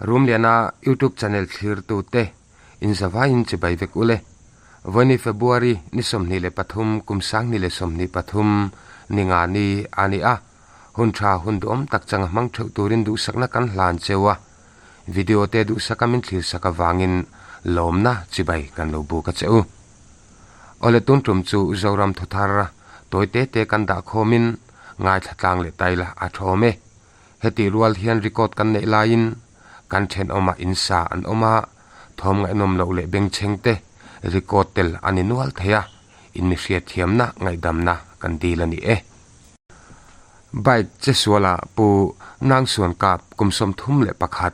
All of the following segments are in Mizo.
Rumliana YouTube channel thlirtute inzavaiin chibai vek ule. Vawiini February ni 23 kum 2023 ni nga ni a ni a, hun tha hun duhawm tak changa hmang theuh turin duhsakna kan hlan cheu a, video te duhsaka min thlirsak avangin lawmna chibai kan lo buk a che u. Awle tun tum chu Zoram thuthar tawi te te kan dah khawmin ngaithla tlang leh taila a thawm e. Hetih rual hian record kan neih laiin kan thenawmah insa an awm a, thawm ngaihnawm loh leh bengchheng te record tel a ni nual thei a, in mi hriatthiamna ngaihdamna kan dil a ni e. Bike che suala Pu Nangsuan Kap kum 31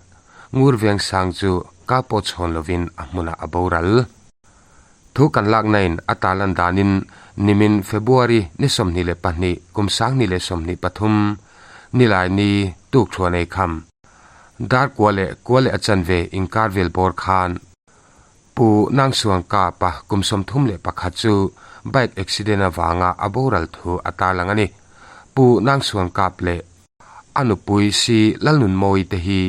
Ngur Vengsang chu ka pawh chhawn lovin a hmunah a boral. Thu kan laknain a talan danin nimin February ni 22 kum 2023 nilai ni tuk thuan ei kham. Dar kua leh kua leh a chanve inkar vel bawr khan Pu Nangsuang Kapa kum 31 chu bike accident avanga a boral thu a tarlang a ni. Pu Nangsuang Kap leh a nupui si Lalnunmawi te hi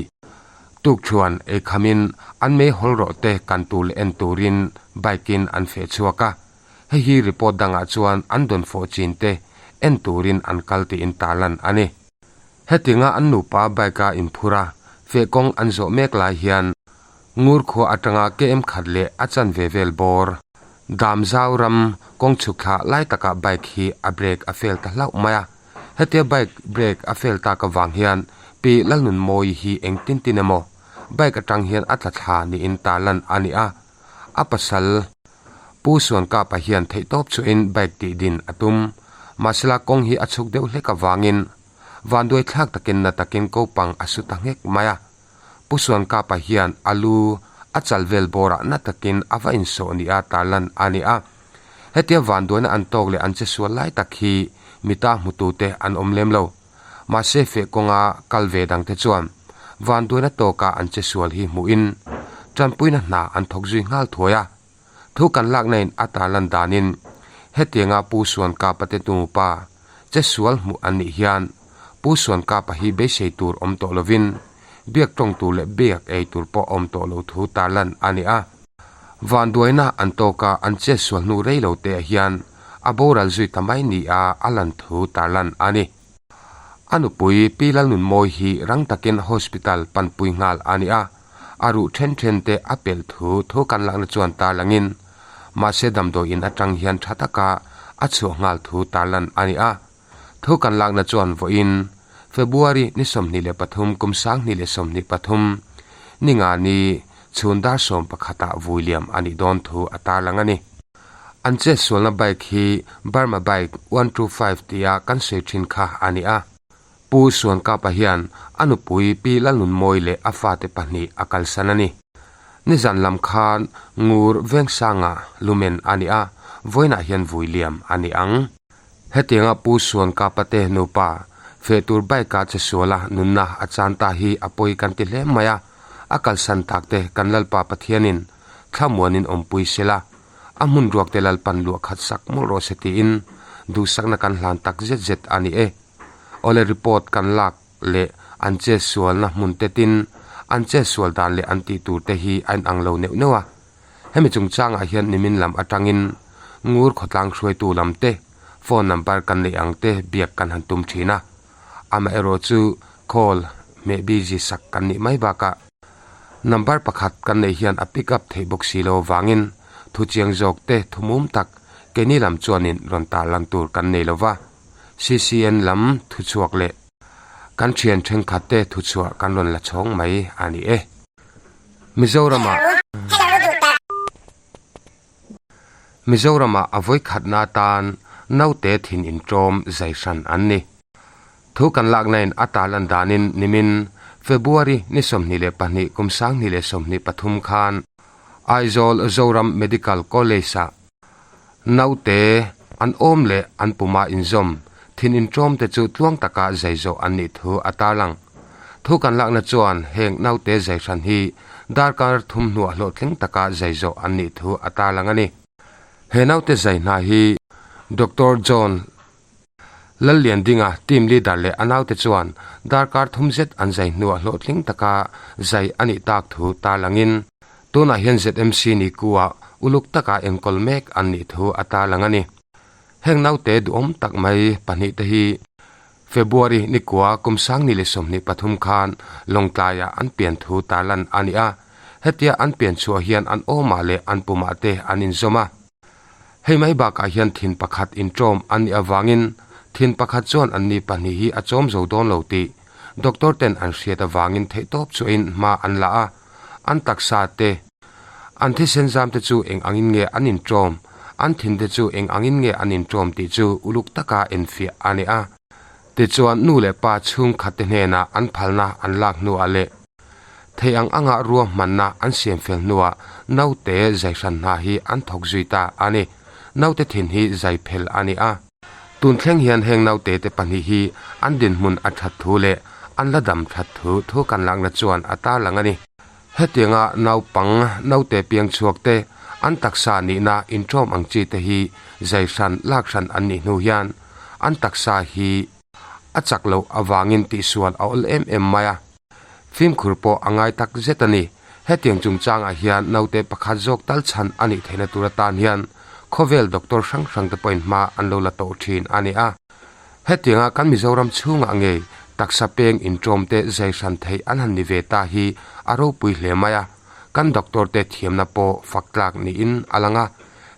tuk thuan ei khamin an mei hawl rawh te kan tur leh en turin bike in an feh chhuak a. Hei hi report dangah chuan an dawn fawh chin te en turin an kal tiin tarlan a ni. Hetinga an nupa bike a inphur a, feh kawng an zawh mek lai hian Ngur khua atanga KM khat leh a chanve vel bawr. Dam zau ram kawng chhuk thla lai takah bike hi a brake a fail ta hlauh mai a. Hetia bike brake a fail tak avang hian Pi Lalnunmawi hi engtin tin emaw bike atang hian a tla thla niin tarlan a ni a. A pasal Pu Suankapa hian theihtawp chuhin bike tih din a tum. Mahsela kawng hi a chhuk deuh hlek avangin vanduai thlak takin na takin kopang a su ta nghek mai a. Pu Suankapa hian a lu a chal vel bawrah na takin a va insawh nia tarlan a ni a. Hetia vanduaina an tawk leh an che sual lai tak hi mita hmutute an awm lem lo. Mahse feh kawnga kal ve dangte chuan vanduaina tawka an che sual hi hmuhin tanpuina hna an thawk zui nghal thuai a. Thu kan laknain a tarlan danin hetianga Pu Suankapa te nupa che sual hmuh an nih hian Pu Suankapa hi beisei tur awm tawh lovin biak tawng tur leh biak ei tur pawh awm tawh lo thu tarlan a ni a. Vanduaina an tawka an che sual hnu rei lo te hian a boral zui ta mai nia a lan thu tarlan a ni. A nupui Pi Lalnunmawi hi rang takin hospital panpui nghal a ni a, a ruh then then te a pelh thu thu kan lakna chuan tarlangin mahse damdawi in atang hian tha taka a chhuah nghal thu tarlan a ni a. Thu kan lakna chuan vawiin February ni 23 kum 2023 ni nga ni chhun dar sawm pakhatah vui liam a nih dawn thu a tarlang a ni. An chet sualna bike hi Burma bike 125 tia kan sawi thin kha a ni a. Pu Suankapa hian a nupui Pi Lalnunmawi leh a fate pahnih a kalsan a ni. Nizan lam khan Ngur Vengsanga lumen a ni a, vawiinah hian vui liam a ni ang. Hetianga Pu Suankapa te nupa feh tur bike-a che suala nunna a chan ta hi a pawi kan ti hle mai a, a kalsan tak te kan Lalpa Pathianin thlamuanin awmpui sela, a hmun ruak te Lalpan luah khat sak mawlh rawh se tiin duhsakna kan hlan tak zet zet a ni e. Awle report kan lak leh an che sualna hmun te tin an che sual dan leh an tih tur te hi a inang lo neuh neuh a. Hemi chungchangah hian nimin lam atangin Ngur khawtlang hruaitu lam te phone number kan neih ang te biak kan han tum thin a. Amaherawh chu call hmeh busy sak kan nih mai bakah number pakhat kan neih hian a pick up theih bawk si lo avangin thu chiang zawk te thu mum tak keini lam chuanin rawn tarlan tur kan nei lova. CCN lam thuchhuak leh kan thian thenkhat te thuchhuah kan rawn la chhawng mai a ni e. Mizoramah Mizoramah a vawikhatna atan naute thin intawm zai hran an ni. Thu kan laknain a tarlan danin nimin February ni 22 kum 2023 khan Aizawl Zoram Medical College-ah naute an awm leh an puma inzawm thin intawm te chu tluang taka zai zawh an nih thu a tarlang. Thu kan lakna chuan heng naute zai hran hi darkar thum hnuah hlawhtling taka zai zawh an nih thu a tarlang a ni. He naute zai hna hi Doctor John. Lalliandinga team leader leh a naute chuan darkar thum zet an zai hnuah hlawhtling taka zai a nih tak thu tarlangin tunah hian ZMC Niku-ah uluk taka enkawl mek an nih thu a tarlang a ni. Heng naute duhawm tak mai pahnihte hi February nikua kum sangni leh 23 khan Lawngtlaiah an pian thu tarlan a ni a, hetia an pian chhuah hian an awmah leh an pumah te an inzawm a. Hei mai bakah hian thin pakhat inṭawm an nih avangin thin pakhat chuan anni pahnih hi a chawm zo dawn lo tih doctor ten an hriat avangin theihtawp chuahin hma an la a, an taksa te, an thisen zam te chu eng angin nge an inṭawm, an thin te chu eng angin nge an inṭawm tih chu uluk taka enfiah a ni a. Tichuan nu leh pa chhungkhat te hnenah an phalna an lak hnuah leh Thei ang anga ruahmanna an siam fel hnuah naute zai hran hna hi an thawk zui ta a ni. Naute thin hi zai phel a ni a. Tun thleng hian heng naute te pahnih hi an dinhmun a that thu leh an la dam that thu thu kan lakna chuan a tarlang a ni. Hetianga naupang naute piang chhuak te an taksa nihna inṭawm ang chi te hi zai hran lak hran an nih hnu hian an taksa hi a chak loh avangin tihsual a awl em em mai a. Fimkhur pawh a ngai tak zet a ni. Hetiang chungchangah hian naute pakhat zawk tal chhan a nih theihna tur atan hian khawvel doctor hrang hrang te pawhin hma an lo la tawh thin a ni a. Hetianga kan Mizoram chhungah ngei taksa peng inṭawm te zai hran theih an han ni ve ta hi a ropui hle mai a, kan doctor te thiamna pawh fak tlak niin a lang a.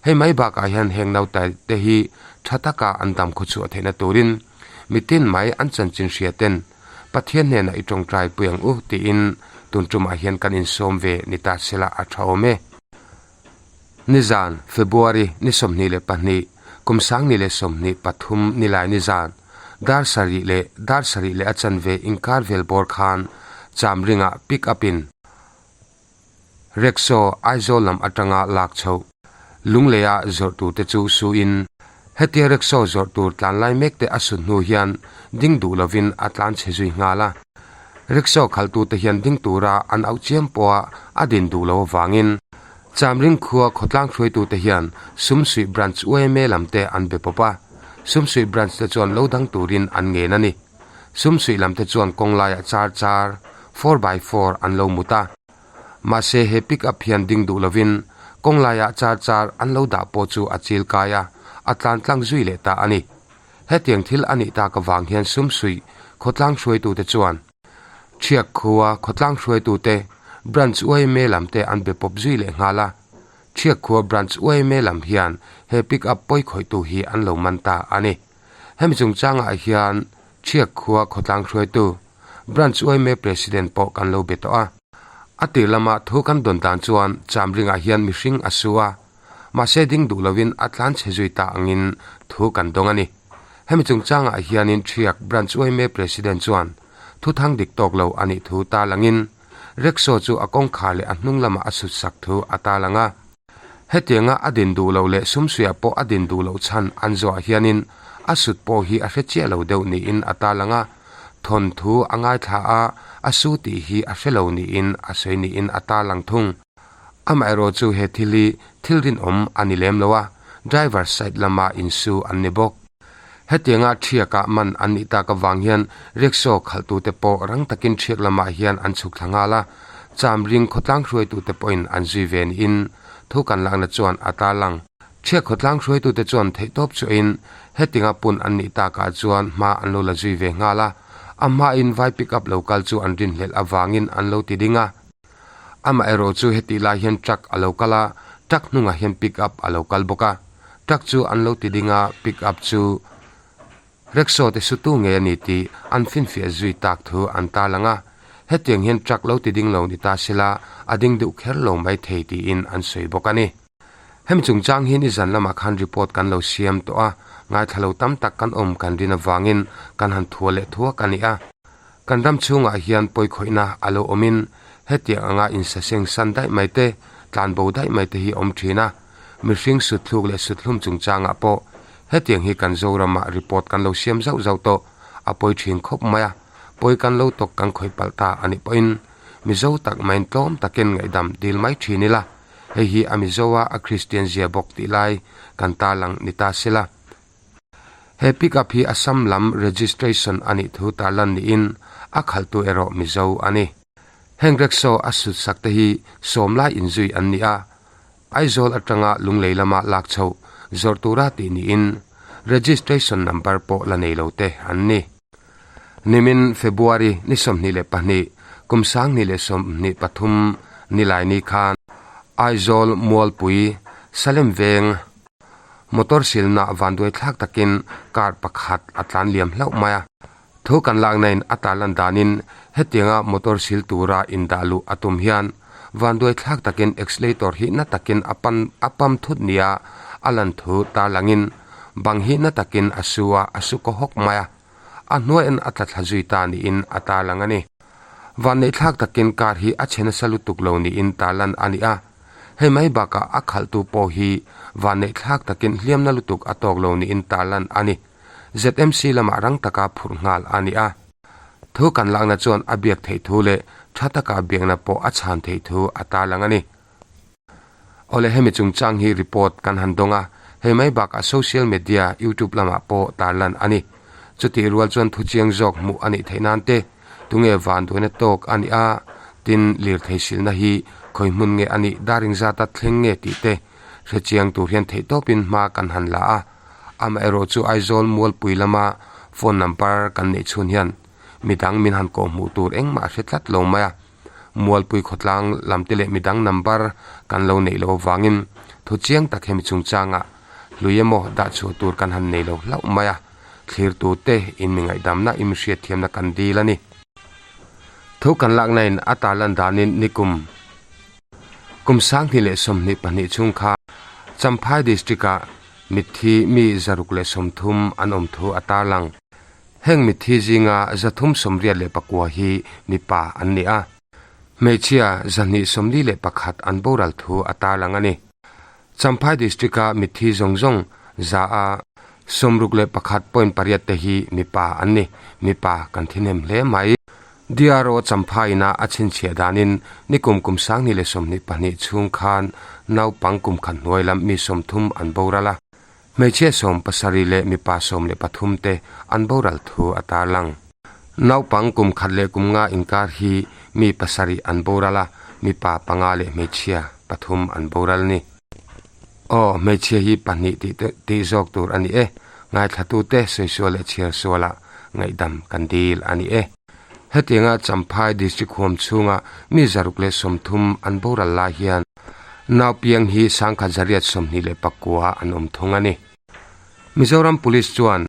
Hei mai bakah hian heng naute te hi tha taka an dam khawchhuah theihna turin mitin mai an chanchin hria ten Pathian hnenah i tawngtai pui ang u tiin tun tumah hian kan insawm ve ni ta sela a tha awm e. Nizan, February ni 22, kum 2023 nilai nizan, dar sarih leh dar sarih leh a chanve inkar vel bawr khan Chamringah pick up in Rickshaw Aizawl lam atanga lak chhoh. Lungleia zawrh tur te chu suin hetia rickshaw zawrh tur tlan lai mek te a sut hnu hian ding duh lovin a tlan chhe zui nghal a. Rickshaw khalhtu te hian ding tura an auh chiam pawha a din duh lo avangin Chamring khua khawtlang hruaitu te hian Sumsuih Branch yma lam te an be pawp a. Sumsuih Branch te chuan lo dang turin an ngen a ni. Sumsuih lam te chuan kawng laiah char char, four by four, an lo mut a. Mahse he pick up hian ding duh lovin kawng laiah char char an lo dah pawh chu a chil kai a, a tlan tlang zui leh ta a ni. Hetiang thil a nih tak avang hian Sumsuih khawtlang hruaitute chuan Thiak khua khawtlang hruaitute Branch yma lam te an be pawp zui leh nghal a. Thiak khua Branch yma lam hian he pick up pawi khawihtu hi an lo man ta a ni. Hemi chungchangah hian Thiak khua khawtlang hruaitu Branch yma President pawh kan lo be tawh a. A tir lama thu kan dawn dan chuan Chamringah hian mihring a su a, mahse ding duh lovin a tlan chhe zui ta angin thu kan dawng a ni. Hemi chungchangah hianin Thiak Branch yma President chuan thu thang dik tawk lo a nih thu tarlangin Rickshaw chu a kawngkhar leh a hnung lamah a sut sak thu a tarlang a. Hetianga a din duh loh leh sumsuiah pawh a din duh loh chhan an zawhah hianin a sut pawh hi a hre chiah lo deuh niin a tarlang a, thawnthu a ngaithla a, a su tih hi a hre lo niin a sawi niin a tarlang thung. Amaherawh chu he thil hi thil rinawm a ni lem lo a, driver side lama insu an ni bawk. Hetianga thiakah man an nih tak avang hian rickshaw khalhtute pawh rang takin thiak lamah hian an chhuk thla nghal a, Chamring khawtlang hruaitute pawhin an zui ve niin thu kan lakna chuan a tarlang. Thiak khawtlang hruaitute chuan theihtawp chuahin hetinga pun an nih takah chuan hma an lo la zui ve nghal a, a hmain vai pick up lo kal chu an rinhlelh avangin an lo ti ding a. Amaherawh chu hetih lai hian truck a lo kal a, truck hnungah hian pick up a lo kal bawk a. Truck chu an lo ti ding a, pick up chu rickshaw te sutu ngei a ni tih an finfiah zui tak thu an tarlang a. Hetiang hian truck lo ti ding lo ni ta sela a ding deuh kher lo mai thei tiin an sawi bawk a ni. Hemi chungchang hi nizan lamah khan report kan lo siam tawh a, ngaithla lo tam tak kan awm kan rin avangin kan han thua leh thuak a ni a. Kan ram chhungah hian pawikhawihna a lo awmin hetiang anga insaseng san daih mai te, tlanbo daih mai te hi awm thin a, mihring sutthluk leh suthlum chungchangah pawh hetiang hi kan Zoramah report kan lo siam zauh zauh tawh a pawi thin khawp mai a, pawi kan lo tawk kan khawih palh ta a nih pawhin Mizo tak maiin tlawm takin ngaihdam dil mai thin ila. Hei hi a Mizo a a Kristian zia bawk tih lai kan tarlang ni ta sela. He pickup hi Assam lam registration a nih thu tarlan niin a khalhtu erawh Mizo a ni. Heng rickshaw a sut sak te hi sawmlai inzui an ni a, Aizawl atanga Lunglei lama lak chhoh zawrh tura tih niin registration number pawh la nei lo te an ni. Nimin February ni 22, kum 2023 Nilaini khan Aizawl Mualpui Salem Veng, Motor silna vanduai thlak takin car pakhat a tlan liam hlauh mai a. Thu kan lakna in a tarlan danin hetianga motor sil tura indah luh a tum hian vanduai thlak takin accelerator hi na takin a pan a pam thut nia a lan thu tarlangin bang hi na takin a su a, a su kaw hawk mai a. A hnuaiin a tla thla zui ta niin a tarlang a ni. Vanneihthlak takin car hi a chhe nasa lutuk lo niin tarlan a ni a. Hei mai bakah a khalhtu pawh hi vanneihthlak takin hliamna lutuk a tawk lo niin tarlan a ni. ZMC lamah rang taka phurh nghal a ni a. Thu kan lakna chuan a biak theih thu leh tha taka biakna pawh a chhan theih thu a tarlang a ni. Awle hemi chungchang hi report kan han dawng a, hei mai bakah social media youtube lamah pawh tarlan a ni. Chutih rual chuan thuchiang zawk hmuh a nih theih nan te tunge vanduaina tawk a nih a, tin lirthei silna hi khawi hmun nge a nih daring zata thleng nge tih te hrechiang tur hian theihtawpin hma kan han la a. Amaherawh chu Aizawl Mualpui lama phone number kan neih chhun hian midang min han kawh hmuh tur engmah a hre tlat lo mai a. Mualpui khawtlang lam te leh midang number kan lo neih loh avangin thu chiang tak hemi chungchangah hlui emaw dah chhuah tur kan han nei lo hlauh mai a, thlirtu te in mi ngaihdamna i mi hriatthiamna kan dil a ni. Thu kan lakna in a tarlan danin nikum kum 2022 chhung kha Champhai District ah mitthi mi 130 an awm thu a tarlang. Heng mitthi zinga 389 hi mipa an ni a, hmeichhia 241 an boral thu a tarlang a ni. Champhai District-a mitthi zawng zawng za a 61.8 te hi mipa an ni. Mipa kan thihnem hle mai. DRO Champhaiina a chhinchhiah danin nikum kum 2022 chhung khan naupang kum khat hnuai lam mi 30 an boral a. Hmeichhia 70 leh mipa 13 te an boral thu a tarlang. Naupang kum khat leh kum nga inkar hi mi pasarih an boral a, mipa panga leh hmeichhia pathum an boral ni. Aw, hmeichhia hi pahnih tih tih zawk tur a ni e. Ngaithlatute sawi sual leh chhiar sualah ngaihdam kan dil a ni e. Hetianga Champhai District huam chhunga mi 130 an boral lai hian naupiang hi 1129 an awm thung a ni. Mizoram Police chuan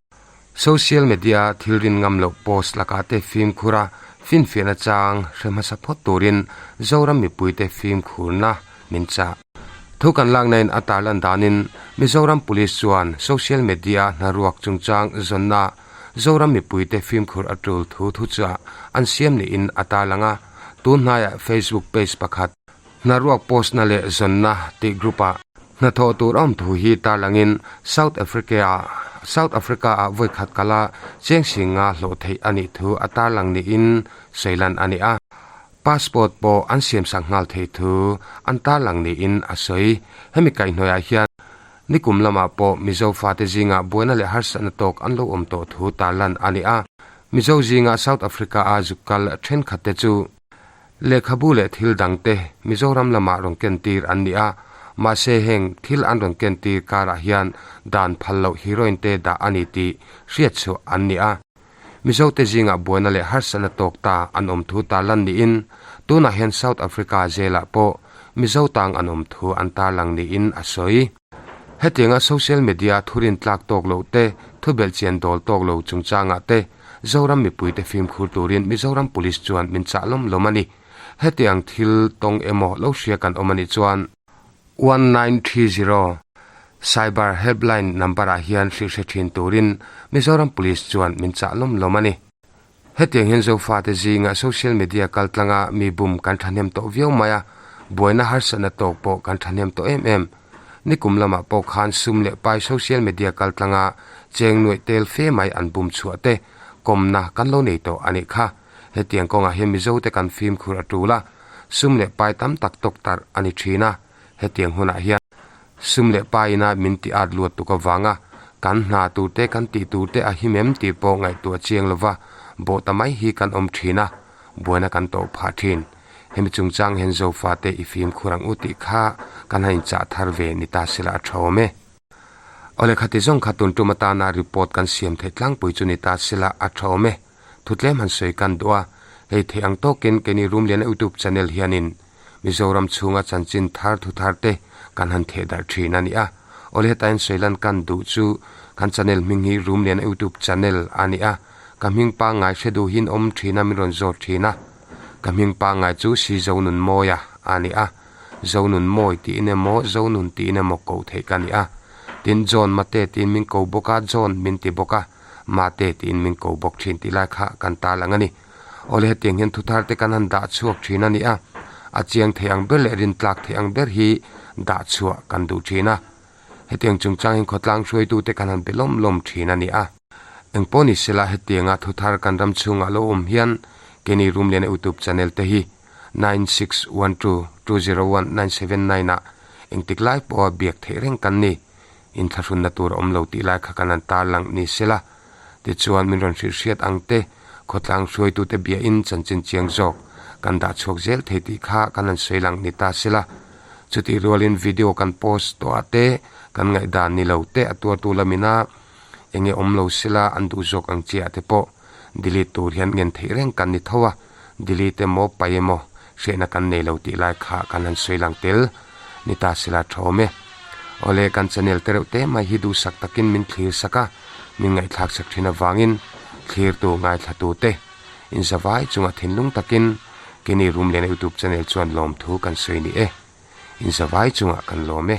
Social media thil rin ngam loh post lakah te fimkhur a, finfiahna chang hre hmasa phawt turin Zoram mipuite fimkhurna min chah. Thu kan lakna in a tarlan danin Mizoram Police chuan social media hnaruak chungchang zawnna Zoram mipuite fimkhur a tul thu thuchah an siam niin a tarlang a, tun hnaiah Facebook page pakhat Hnaruak post na leh zawnna tih group ah hnathawh tur a awm thu hi tarlangin South Africa ah South Africa ah vawikhat kala cheng singa hlawh theih a nih thu a tarlang niin sawilan a ni a. Passport pawh an siamsak nghal theih thu an tarlang niin a sawi. Hemi kaihhnawih ah hian nikum lamah pawh Mizo fate zingah buaina leh harsatna tawk an lo awm tawh thu tarlan a ni a. Mizo zinga South Africa a zuk kal thenkhat te chu Lehkhabu leh thil dangte Mizoram lamah rawn kentir an ni a, mahse heng thil an rawn kentir karah hian dan phal loh heroin te dah a ni tih hriatchhuah an ni a. Mizote zingah buaina leh harsatna tawk ta an awm thu tarlan niin tunah hian South Africa zelah pawh Mizo tang an awm thu an tarlang niin a sawi. Hetianga social media thurin tlak tawk loh te, thubelhchian dawl tawk lo chungchangah te Zoram mipuite fimkhur turin Mizoram Police chuan min chah lawm lawm a ni. Hetiang thil tawng emaw lo hria kan awm a nih chuan 1930 Cyber Helpline number ah hian hrilh hre thin turin Mizoram Police chuan min chah lawm lawm a ni. Hetiang hian Zofate zinga social media kaltlanga mi bum kan thahnem tawh viau mai a, buaina harsatna tawk pawh kan thahnem tawh em em. Nikum lamah pawh khan sum leh pai social media kaltlanga cheng nuaih tel fe mai an bum chhuah te kawmna kan lo nei tawh a nih kha. Hetiang kawngah hian Mizote kan fimkhur a tul a, sum leh pai tam tak tawk tarh a ni thin a. Hetiang hunah hian sum leh paina min ti at luat tuk avanga. Kan hna tur te kan tih tur te a him em tih pawh ngaihtuah chiang lova bawh ta mai hi kan awm thin a, buaina kan tawh phah thin. Hemi chungchang hian Zofate i fimkhur ang u tih kha kan han inchah thar ve ni ta sela a tha awm e. Awle khati zawng kha tun tum atana report kan siam theih tlangpui chu ni ta sela a tha awm e. Thu tlem han sawi kan duh a, hei theih ang tawkin keini Rumliana YouTube channel hianin Mizoram chhunga chanchin thar thu thar te kan han theh darh thin a ni a. Awle heta in sawi lan kan duh chu kan channel hming hi Rumliana YouTube channel a ni a, ka hming pangngai hre duhin awm thin a min rawn zawt thin a. Ka hming pangngai chu Si Zonunmawia a ni a. Zonunmawi tiin emaw Zonun tiin emaw koh theih ka ni a. Tin John Mate tiin min ko bawk a, John min ti bawk a, Mate tiin min ko bawk thin tih lai kha kan ta lang a ni. Awle hetiang hian thuthar te kan han dah chhuak thin a ni a, a chiang thei ang ber leh rintlak thei ang ber hi dah chhuah kan duh thin a. Hetiang chungchang hian khawtlang hruaitute kan han be lawm lawm thin a ni a. Engpawh ni sela hetianga thuthar kan ram chhungah lo awm hian keini Rumliana YouTube channel te hi 9612201979 ah engtik lai pawha biak theih reng kan ni. Inthlahrunna tur a awm lo tih lai kha kan han tarlang ni sela. Tichuan min rawn hrilh hriat ang te, khawtlang hruaitute biahin chanchin chiang zawk kan dah chhuak zel thei tih kha kan han sawi lang ni ta sela. Chutih rualin video kan post tawh ah te kan ngaihdan ni lo te a tuartu lamina enge awm lo sela an duh zawk ang chiah te pawh delete tur hian ngen theih reng kan ni tho a, delete emaw paih emaw hrehna kan nei lo tih lai kha kan han sawi lang tel ni ta sela tha awm e. Awle kan channel te reuh te mai hi duhsak takin min thlir sak a, min ngaihthlak sak thin avangin thlirtu ngaithlatu te inzavai chunga thinlung takin Kenny Rumliana YouTube channel chuan lawmthu kan sawi ni e. Inzavai chungah kan lawm e.